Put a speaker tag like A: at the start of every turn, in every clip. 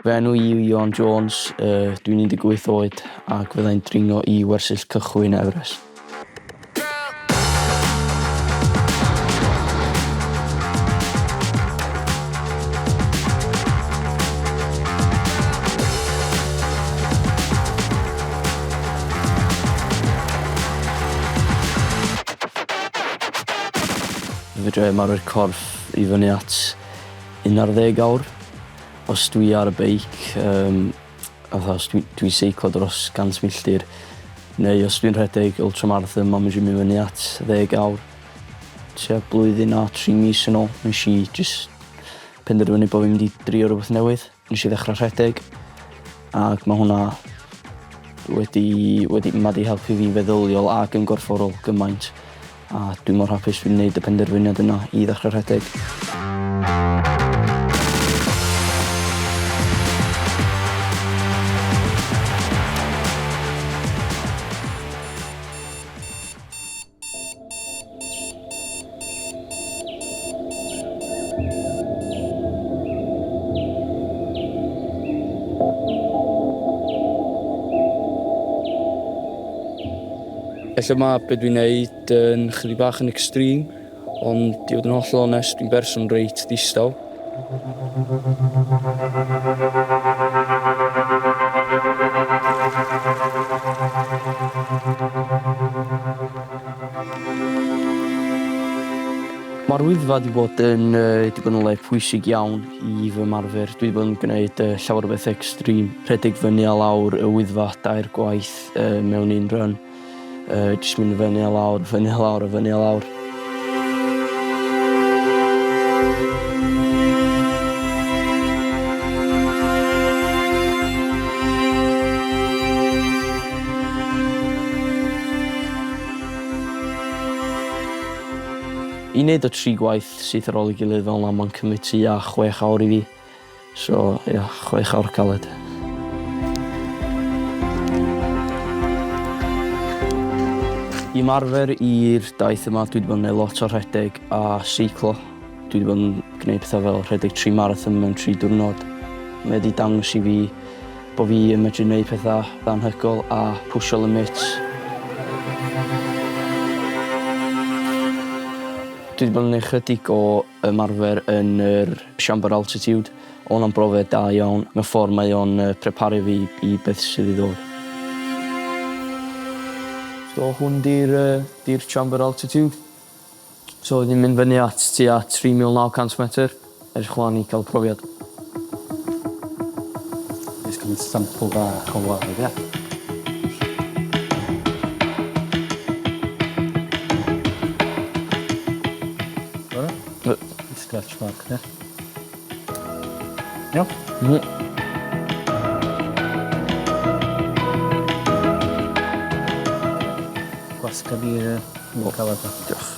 A: Fy enw i yw Ioan Jones, dwi'n 18 oed ac fydda i'n dringo i wersyll cychwyn Everest. Fedra i ymarfer corff i fyny at 11 awr. Os dwi ar y beic, yym, fatha os dwi dwi'n seiclo dros 100 milltir, neu os dwi'n rhedeg ultramarathon ma'n medru mynd fyny at ddeg awr. Tua blwyddyn a tri mis yn ôl nes i jyst penderfynu bo' fi'n mynd i drio rwbeth newydd. Nes i ddechra rhedeg ac ma' hwnna wedi wedi ma' 'di helpu fi feddyliol ac yn gorfforol gymaint. A dwi mor hapus fi 'di neud y penderfyniad yna i ddechrau rhedeg. Ella ma' be' dwi'n neud yn chydig bach yn extreme, ond i fod yn hollol onest, dwi'n berson reit ddistaw. Mae'r Wyddfa wedi bod yn, uh, wedi bod yn le pwysig iawn i fy ymarfer. Dwi wedi bod yn gwneud uh, llawer o bethau extreme. Rhedeg fyny a lawr y Wyddfa dair gwaith uh, mewn un run. Uh, jyst mynd fyny a lawr, fyny a lawr a fyny a lawr. I wneud o tri gwaith syth ar ôl ei gilydd fel 'na mae'n cymryd tua chwech awr i fi. So ia, chwech awr caled. I ymarfer i'r daith yma dwi 'di bod yn neud lot o rhedeg a seiclo. Dwi 'di bod yn gwneud pethau fel rhedeg tri marathon mewn tri diwrnod. Mae wedi dangos i fi bo fi yn medru neud petha anhygol a pwsio limits. Dwi 'di bod yn neud chydig o ymarfer yn yr siambr altitude. O' hwnna'n brofiad da iawn. Mewn ffordd mae o'n yy preparu fi i beth sydd i ddod. So hwn 'di'r yy 'di'r chamber altitude. So oedd hi'n mynd fyny at tua 3,900 metr. Edrych mlaen i cael profiad.
B: Jyst cymryd sampl bach o waed, ia? Scratch mark, ia? Iawn?
A: Mhm.
B: Gwasga fi yy Dwi'n cael e.
A: Diolch.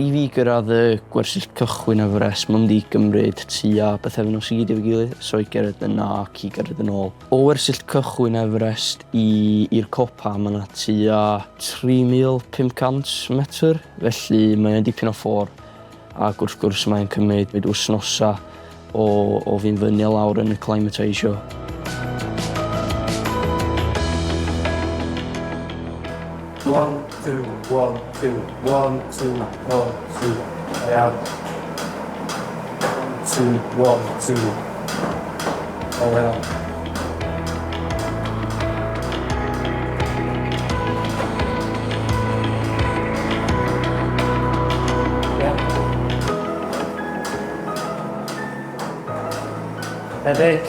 A: I fi gyrraedd y gwersyll cychwyn Everest, mae'n mynd i gymryd tua bythefnos i gyd efo'i gilydd, so i gerdded yna ac i gerdded yn ôl. O wersyll cychwyn Everest i i'r copa, mae yna tua 3,500 metr, felly mae'n dipyn o ffordd. Ac wrth gwrs mae'n cymryd wythnosau o, o fi'n fyny a lawr yn acclimatisio.
B: One, two, one, two, one, two, one, two. Iawn. One, two, one, two. O, iawn. Headache?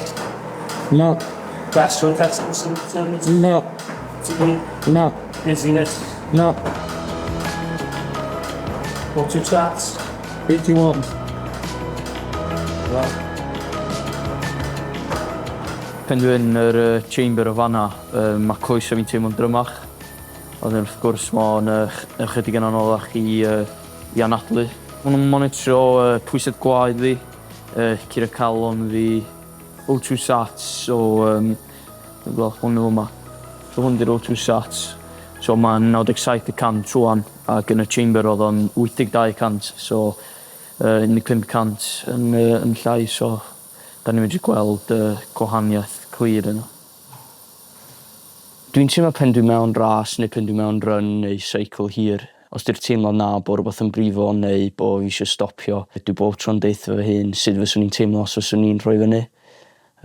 A: No.
B: Gastrointestinal symptoms?
A: No. No.
B: Dizziness?
A: No.
B: What's your stats?
A: 81.
B: Well.
A: Pan dwi yn yr yy chamber o fanna yy ma' coesa fi'n teimlo'n drymach. Ond wrth gwrs ma' o'n yy ychydig yn anoddach i yy i anadlu. Ma' nw'n monitro yy pwysedd gwaed fi, yy cur y calon fi, O two sats so yym dwi'n gweld hwn yn fama. So hwn 'di'r O two sats. So mae'n 97 y cant rŵan ac yn y chamber oedd o'n 82 y cant so 15 y cant yn yn llai so 'dan ni'n medru gweld y gwahaniaeth clir yna. Dwi'n teimlo pen dwi mewn ras neu pen dwi mewn run neu seicl hir, os 'di'r teimlad 'na bo' rwbath yn brifo neu bo' fi isio stopio, dwi bob tro'n deutha fy hun sut fyswn i'n teimlo os fyswn i'n rhoi fyny.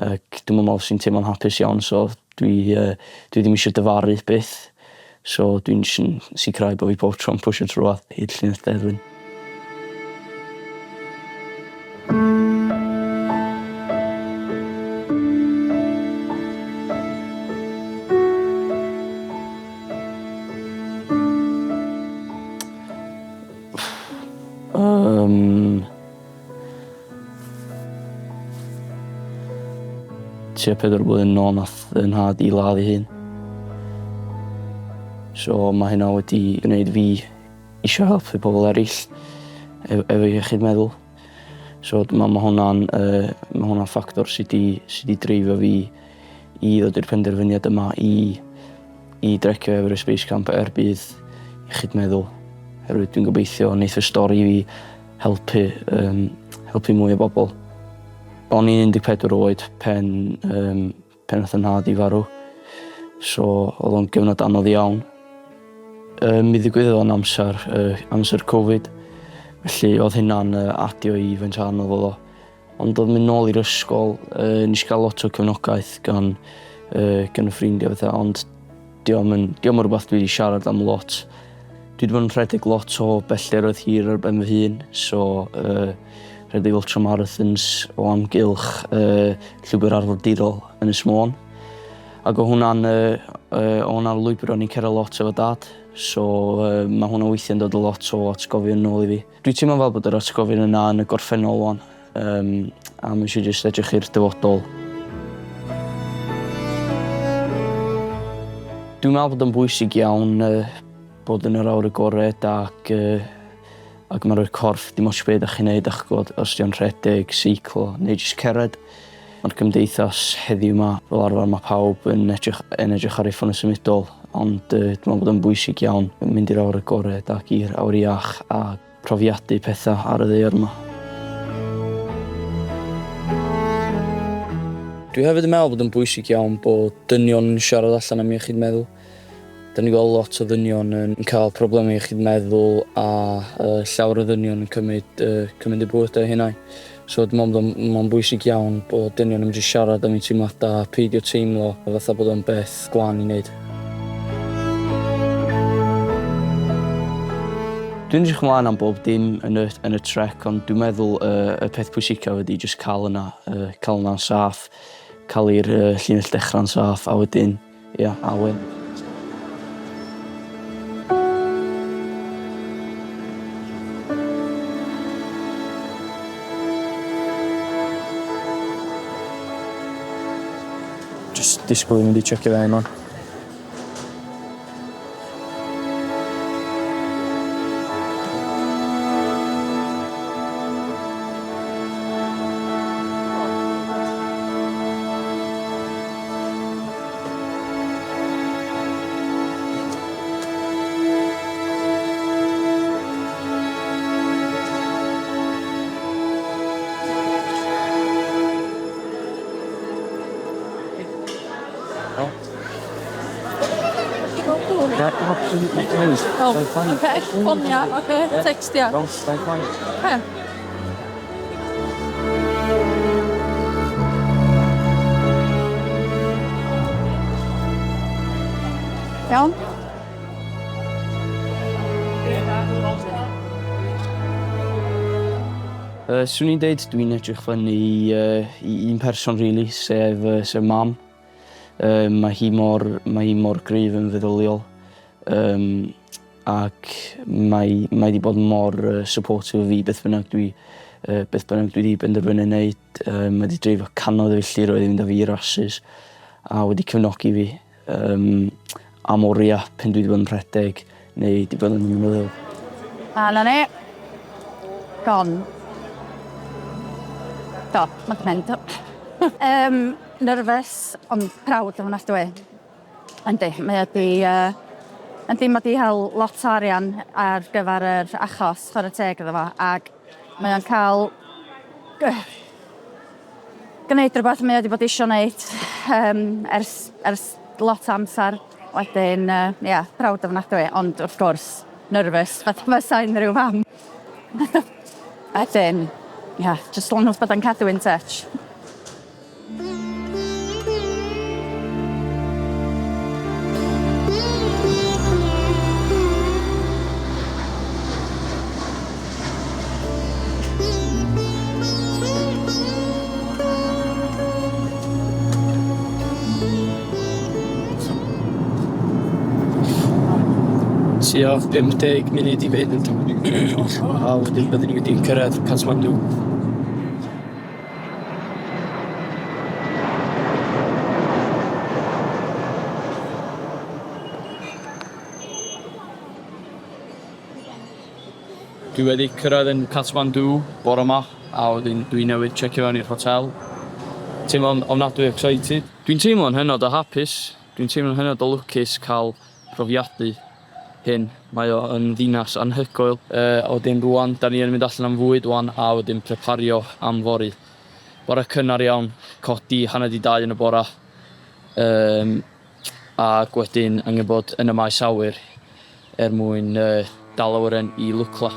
A: Ac dwi'm yn me'wl fyswn i'n teimlo'n hapus iawn so dwi yy dwi ddim isio dyfaru byth. So dwi'n js yn sicrhau bo' fi bob tro'n pwsio trwadd i'r llinell derfyn. Yym. Tua pedwar blwyddyn nôl nath fy nhad i ladd ei hun. So ma' hynna wedi gwneud fi isio helpu pobl eraill efo iechyd meddwl. So dwi me'wl ma' hwnna'n yy ma' hwnna'n ffactor sy 'di sy 'di dreifio fi i ddod i'r penderfyniad yma i i drecio Everest Base Camp er budd iechyd meddwl. Herwydd dwi'n gobeithio neith y stori fi helpu yym helpu mwy o bobl. O'n i'n 14 oed pen yym pen nath 'y nhad i farw. So o'dd o'n gyfnod anodd iawn. Yym mi ddigwyddodd o'n amser yy amser Covid. Felly o'dd hynna'n yy adio i faint o anodd o'dd o. Ond o'dd mynd nôl i'r ysgol yy nesh i ga'l lot o cefnogaeth gan yy gan y ffrindia a petha ond 'di o'm yn 'di o'm yn rwbath dwi 'di siarad am lot. Dwi 'di bod yn rhedeg lot o bellteroedd hir ar ben fy hun, so uh, rhedeg ultramarathons o amgylch uh, llwybr arfordirol Ynys Môn. Ac o hwnna'n uh, uh, o hwnna'n lwybr o'n i'n cerdded lot efo dad, so uh, mae hwnna weithiau'n dod o lot o atgofion nôl i fi. Dwi'n teimlo fel bod yr atgofion yna yn y gorffennol wan, um, a mae eisiau jyst edrych i'r dyfodol. Dwi'n meddwl bod o'n bwysig iawn uh, bod yn yr awr agored ac, uh, ac mae'n rhoi corff dim ots beth ydych chi'n neud, a'ch gwybod os di'n rhedeg, seiclo neu jyst cered. Mae'r gymdeithas heddiw yma, fel arfer mae pawb yn edrych, yn edrych ar ei ffôn y symudol, ond uh, dwi'n meddwl bod o'n bwysig iawn mynd i'r awr agored ac i'r awr iach a profiadu pethau ar y ddaear yma. Dwi hefyd yn meddwl bod yn bwysig iawn bod dynion yn siarad allan am iechyd meddwl. Da ni'n gweld lot o ddynion yn cael problemau iechyd meddwl a uh, llawer o ddynion yn cymryd, uh, cymryd eu bywydau eu hunain. So dwi'n meddwl bod mae'n bwysig iawn bod dynion yn medru siarad am eu teimladau a peidio teimlo fatha bod o'n beth gwan i wneud. Dwi'n edrych ymlaen am bob dim yn y, yn y trek, ond dwi'n meddwl uh, y peth pwysicaf ydy jyst cael yna, uh, cael yna'n saff, cael i'r uh, llinell dechrau'n saff, a wedyn Ia, Alun. Jyst disgwyl i mynd i checio fewn wan.
C: Oh, okay. Ffonia, okay. Textia. Okay. Iawn?
A: Uh, swn i'n deud dwi'n edrych fyny i, uh, i un person really, sef, uh, sef mam. Uh, mae hi mor, mae hi mor gryf yn feddyliol. Um, ac mae mae 'di bod mor yy supportive o fi beth bynnag dwi yy beth bynnag dwi 'di benderfynu neud yy mae 'di dreifio cannoedd o filltiroedd i fynd â fi i rasys a wedi cefnogi fi yym am oria pen dwi 'di bod yn rhedeg neu 'di bod yn y mynydd.
C: A 'na ni. Gone. Do, ma' 'di mynd. Yym nervous ond proud ofnadwy. Yndi, mae o 'di yy... Yndi, mae 'di hel lot o arian ar gyfer yr achos, chwarae teg iddo fo, ac mae o'n cael gwneud rhywbeth mae o wedi bod eisiau gwneud um, ers, ers lot o amser. Wedyn, ia, yeah, proud ofnadwy, ond wrth gwrs, nervous, fatha fysa unrhyw fam. Wedyn, ia, yeah, just long as bod o'n cadw in touch.
A: Tua 50 munud i fynd a wedyn byddwn ni wedi'n cyrraedd Kathmandu. Dwi wedi cyrraedd yn Kathmandu bore yma a wedyn dwi newydd checio fewn i'r hotel. Teimlo'n ofnadwy excited. Dwi'n teimlo'n hynod o hapus. Dwi'n teimlo'n hynod o lwcus cael profiadu hyn. Mae o yn ddinas anhygoel. A wedyn rwan, da ni yn mynd allan am fwyd wan a wedyn prepario am fory. Bore cynnar iawn, codi 1:30 yn y bora. Um, ac wedyn angen bod yn y maes awyr er mwyn dal awyren i Lukla.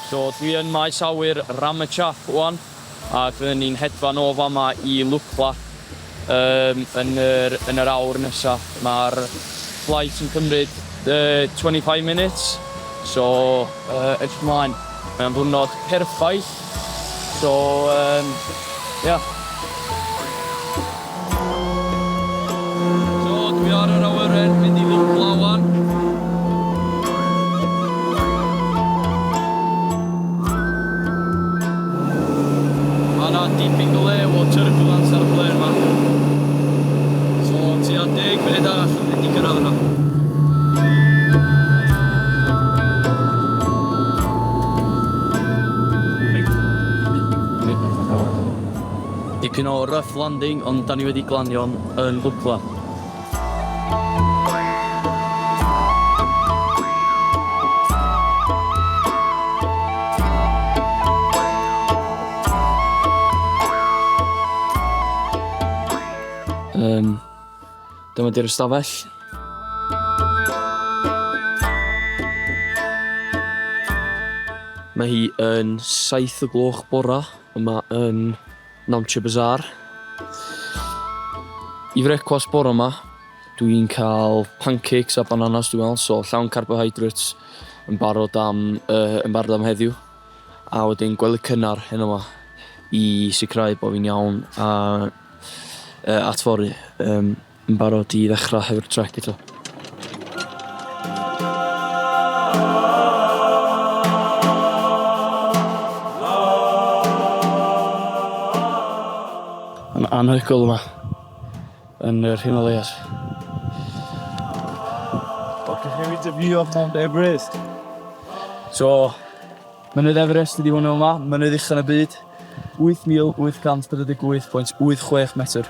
A: So dwi yn maes awyr Ramechhap wan ac fydden ni'n hedfan o fama i Lukla um, yn, yr, yn yr awr nesa. Mae'r flight yn cymryd 25 minutes, so edrych ymlaen. Mae'n ddiwrnod perffaith, so um, yeah. So dwi ar yr awyren, mynd i Lukla wan. Mae yna dipyn go lew o turbulence ar y plên yma. So tua 10 munud arall yn mynd i gyrraedd yna. Dipyn o rough landing, ond da ni wedi glanio yn Lukla. Um, dyma di'r ystafell. Mae hi yn 7 o gloch bora yma yn Namche Bazaar. I frecwast bora yma, dwi'n cael pancakes a bananas dwi'n meddwl, so llawn carbohydrates yn barod am, yn barod am heddiw. A wedyn gwely cynnar heno yma i sicrhau bod fi'n iawn a at fory yn barod i ddechrau hefo'r trek eto. Mae'n anhygoel yma yn yr Himalayas.
B: Okay, here is the view of Mount Everest.
A: So, Mynydd Everest ydi hwn yma, mynydd ucha yn y byd. 8,848.86 metr.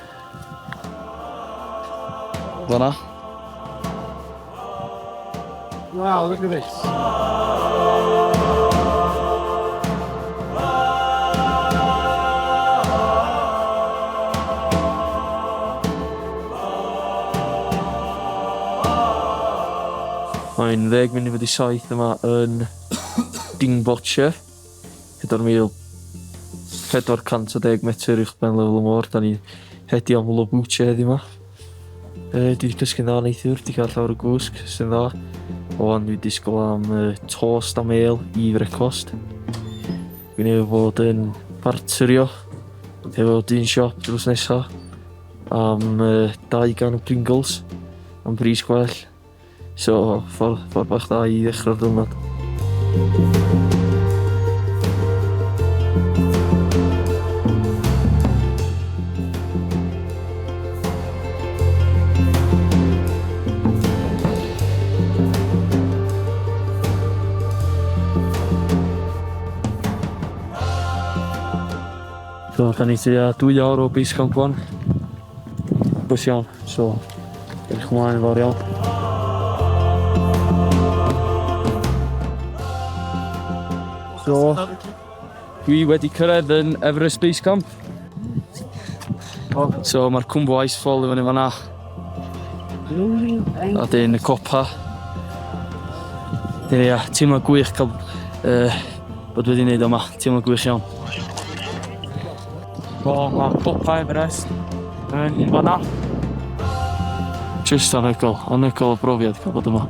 A: Fanna.
B: Wow, look at this.
A: Mae'n 6:50 yma yn Dingboche, 4,410 metr uwchben lefel y môr. Da ni hedio am Lobuche heddiw 'ma. Dwi wedi cysgu'n dda neithiwr, di cael llawer o gwsg, sy'n dda. Wan dwi'n disgwyl am toast a mêl i frecwast. Dwi'n newydd fod yn barterio efo dyn siop drws nesa am 200 o Pringles am bris gwell. So, ffordd, ffordd bach dda i ddechrau'r diwrnod. So, da ni tua 2 awr o base camp 'wan. Hapus iawn, so edrych ymlaen yn fawr iawn. So, dwi wedi cyrraedd yn Everest Base Camp. So mae'r Cwmbo Icefall i fyny fan'na. A dyn y copa. Dyn ia, teimlo gwych cael uh, bod wedi wneud yma. Teimlo gwych iawn. So mae copa Everest yn fan'na. Just anhygoel, anhygoel o brofiad cael bod yma.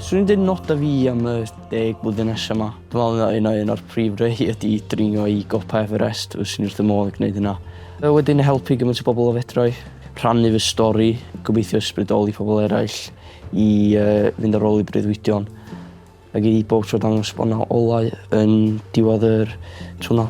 A: Swn i'n dweud noda fi am y 10 blwyddyn nesaf yma. Dwi'n meddwl na un o un o'r prif rei ydy dringo i gopa Everest, fyswn i wrth y modd yn gwneud hynna. A wedyn helpu gymaint o bobl o fedrai, rhannu fy stori, gobeithio ysbrydoli pobl eraill i uh, fynd ar ôl i breuddwydion ac i bob tro dangos bod yna olau yn diwedd yr twnnel.